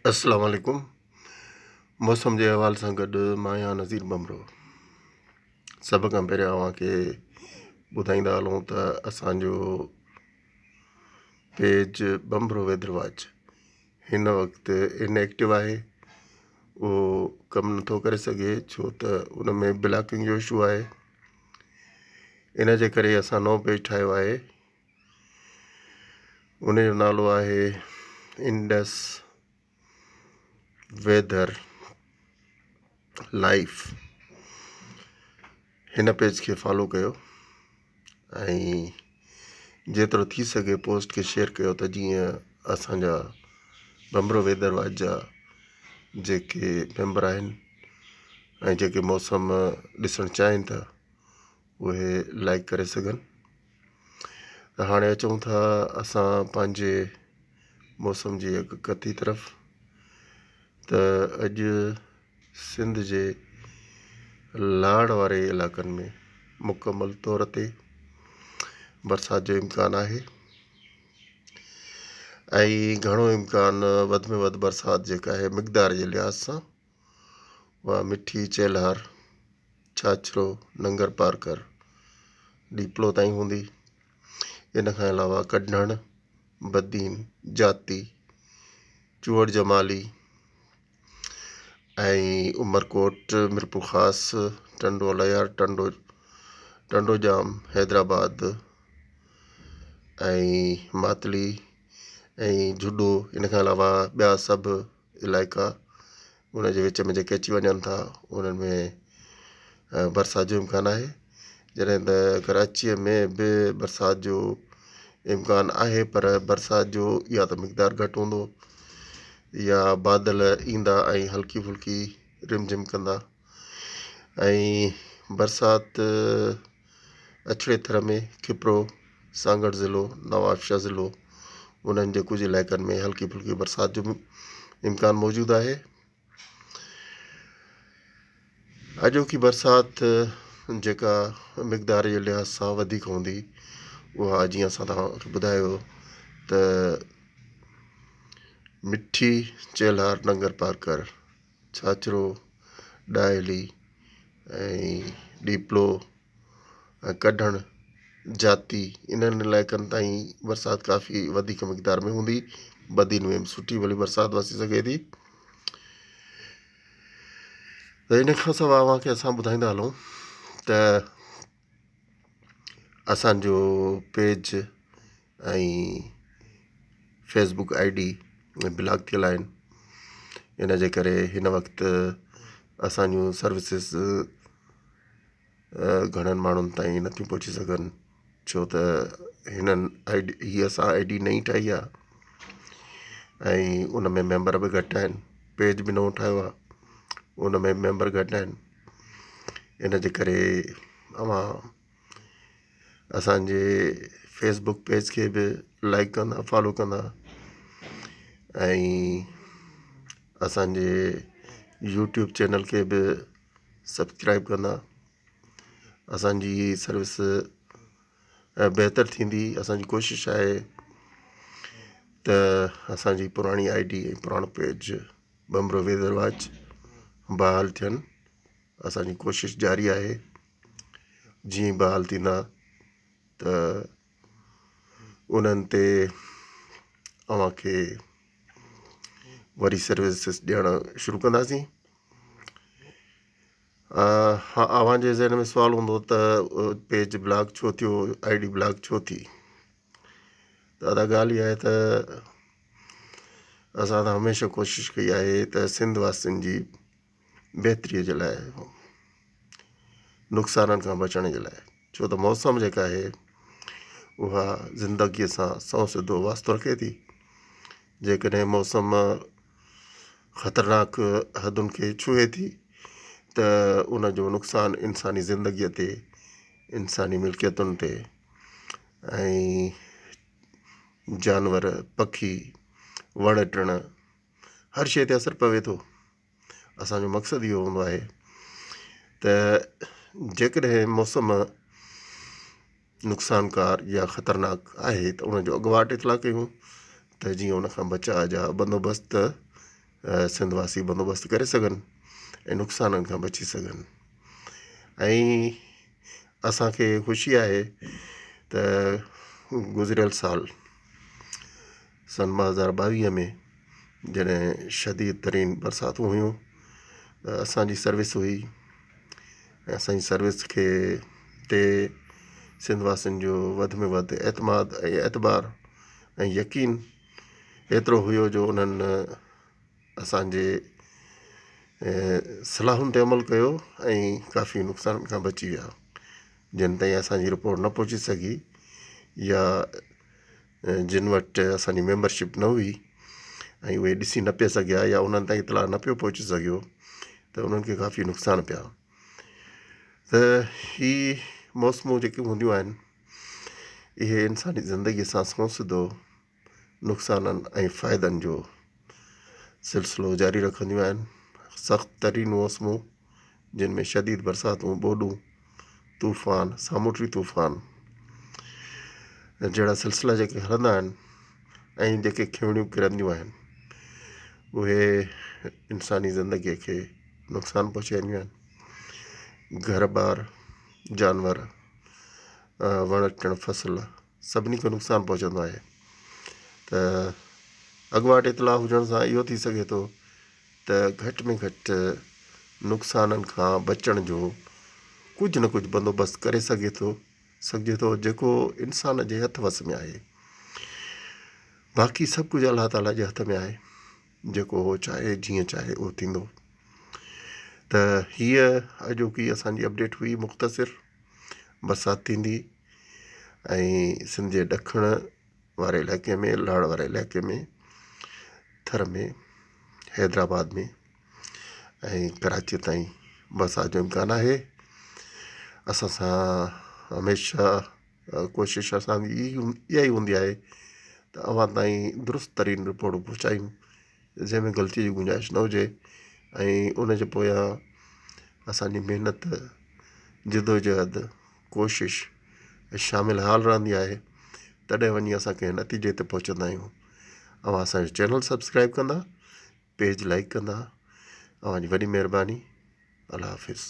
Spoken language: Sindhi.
اسلام عليڪم موسم جي حوالي سان گڏ مان آهيان نذير ڀنڀرو سڀ کان پهريان اوهان کي ٻڌائيندا هلون ته اسانجو پيج ڀنڀرو ويدر واچ هن وقت ان ايڪٽو آهي اهو ڪم نٿو ڪري سگهي ڇو ته ان ۾ بلاڪنگ جو اشو آهي ان جي ڪري اسان نئون پيج ٺاهيو آهي ان جو نالو آهي انڊس ويدر لائيف هن پيج کي فالو ڪيو ۽ جيترو ٿي سگهي پوسٽ کي شيئر ڪيو ته جيئن اسانجا ڀنڀرو ويدر واچ جا جيڪي ميمبر آهن ۽ جيڪي موسم ڏسڻ چاهين ٿا اهي لائڪ ڪري سگهن ته هاڻي اچون ٿا اسان پنهنجي موسم جي اڳڪٿي طرف ته اڄ سنڌ جي لاڙ واري علائقن ۾ مڪمل طور تي برسات جو امڪان آهي ۽ گهڻو امڪان وڌ ۾ وڌ برسات جيڪا آهي مقدار جي لحاظ سان اها مٺي چيلهار ڇاڇرو، ننگر پارڪر، ڏيپلو تائين هوندي. ان کان علاوه ڪڍڻ، بدين، جاتي، چوهڙ جمالي ۽ عمرڪوٽ، ميرپورخاص، ٽنڊو الهيار، ٽنڊو ٽنڊو ڄام، حيدرآباد ۽ ماتلي ۽ جهڏو ان کان علاوه ٻيا سڀ علائقا ان جي وچ ۾ جيڪي اچي وڃن ٿا انهن ۾ برسات جو امڪان آهي جڏهن ته ڪراچيء ۾ به برسات جو امڪان آهي پر برسات جو يا ته مقدار گهٽ هوندو يا بادل ايندا ۽ هلڪي ڦلڪي رم جھم ڪندا ۽ برسات اڇڙي ٿر ۾ کپرو، سانگهڙ ضلعو، نوابشاهه ضلعو انهن جي ڪجهه علائقن ۾ هلڪي ڦلڪي برسات جو به امڪان موجود آهي. اڄوڪي برسات جيڪا مقدار جي لحاظ سان وڌيڪ هوندي اها جيئن اسان توهان کي ٻڌايو ته مٺي، چيلهار، ننگر پارڪر، ڇاڇرو، ڏاهلي ۽ ڏيپلو ۽ ڪڍڻ جاتي انهن علائقن تائين برسات ڪافي وڌيڪ مقدار ۾ هوندي بدين ۾ به سٺي ڀلي برسات وسي سگهي ٿي ته ان کان سواء اوهان کي اسان ٻڌائيندا هلون ته اسانجو page ۽ Facebook I D block ٿيل آهن ان جي ڪري هن وقت اسانجون سروسز گهڻن ماڻهن تائين نٿيون پهچي سگهن ڇو ته هنن I D هي اسان I D نئين ٺاهي آهي ۽ ان ۾ ميمبر به گهٽ آهن پيج به نئون ٺاهيو آهي ان ۾ ميمبر گهٽ آهن ان جي ڪري اوهان اسانجي فيسبڪ پيج کي به لائڪ ڪندا فالو ڪندا ۽ اسانجي يوٽيوب چينل کي به سبسڪرائب ڪندا اسانجي سروس بهتر ٿيندي اسانجي ڪوشش آهي ته اسانجي پراڻي I D ۽ پراڻو پيج ڀنڀرو ويدر واچ بحال ٿين اسانجي ڪوشش جاري آهي جيئن ئي بحال ٿيندا ته انهن تي اوهان کي وري سروسز ڏيڻ شروع ڪنداسين ها اوهان جي ذهن ۾ سوال هوندو ته پيج بلاڪ ڇو ٿيو I D block ڇو ٿي ته ادا ڳالهه اها آهي ته اسان ته هميشه ڪوشش ڪئي آهي ته سنڌ واسين جي بهتريء جي لاء نقصانن کان بچڻ جي لاء ڇو ته موسم جيڪا آهي اها زندگيء سان سنئون سڌو واسطو رکي ٿي جيڪڏهن موسم خطرناڪ حدن کي ڇهي ٿي ته ان جو نقصان انساني زندگيء تي انساني ملڪيتن تي ۽ جانور پکي وڻ ٽڻ هر شيء تي اثر پوي ٿو اسانجو مقصد اهو هوندو آهي ته جيڪڏهن موسم نقصانڪار يا خطرناڪ آهي ته ان جو اڳواٽ اطلاع ڪيون ته جيئن ان کان بچاء جا بندوبست سنڌ واسي بندوبست ڪري سگهن ۽ نقصانن کان بچي سگهن ۽ اسانکي خوشي آهي ته گذريل سال سن 2022 ۾ جڏهن شديد ترين برساتون هيون ته اسانجي سروس هئي ۽ اسانجي سروس کي تي سنڌ واسين جو وڌ ۾ وڌ اعتماد ۽ اعتبار ۽ يقين ايترو هيو جو انهن اسانجي صلاحن تي عمل ڪيو ۽ ڪافي نقصانن کان بچي ويا جن تائين اسانجي رپورٽ نه پهچي سگهي يا جن وٽ اسانجي ميمبرشپ نه هئي ۽ اهي ڏسي نه پئي سگهيا يا انهن تائين اطلاع نه پيو پهچي سگهيو ته انهن کي ڪافي نقصان پيا ته هي موسمون جيڪيون هونديون آهن اهي انساني زندگي سان سنئون سڌو نقصانن ۽ فائدن جو سلسلو جاري رکنديون آهن. سخت ترين موسمون جن ۾ شديد برساتون، ٻوڏون، طوفان، سامونڊي طوفان جهڙا سلسلا جيڪي هلندا آهن ۽ جيڪي کيوڻيون ڪرنديون آهن اهي انساني زندگيء کي نقصان پهچائينديون آهن. گهر ٻار، جانور، وڻ ٽڻ، فصل سڀني کي نقصان پهچندو آهي ته اڳواٽ اطلاع هجڻ سان اهو ٿي سگهي ٿو ته گهٽ ۾ گهٽ نقصانن کان بچڻ جو ڪجهه نه ڪجهه بندوبست ڪري سگهي ٿو سگهجي ٿو جيڪو انسان جي هٿ وس ۾ آهي باقي سڀ ڪجهه الله تعاليٰ جي هٿ ۾ آهي جيڪو هو چاهي جيئن چاهي اهو ٿيندو ته هيء اڄوڪي اسانجي اپڊيٽ هئي مختصر برسات ٿيندي ۽ سنڌ جي ڏکڻ واري علائقي ۾ لاڙ واري علائقي ۾ ٿر ۾ حيدرآباد ۾ ۽ ڪراچي تائين برسات جو امڪان آهي اسان سان هميشه ڪوشش اسانجي اها ئي هوندي آهي ته اوهان تائين درست ترين رپورٽون پهچايون جنهن ۾ غلطي جي گنجائش نه هجي ۽ ان جي پويان اسانجي محنت جدوجهد ڪوشش شامل حال رهندي آهي تڏهن وڃي اسان ڪنهن نتيجي تي پهچندا آهيون اوهان اسانجو چينل سبسڪرائب ڪندا پيج لائڪ ڪندا اوهان جي وڏي مهرباني الله حافظ.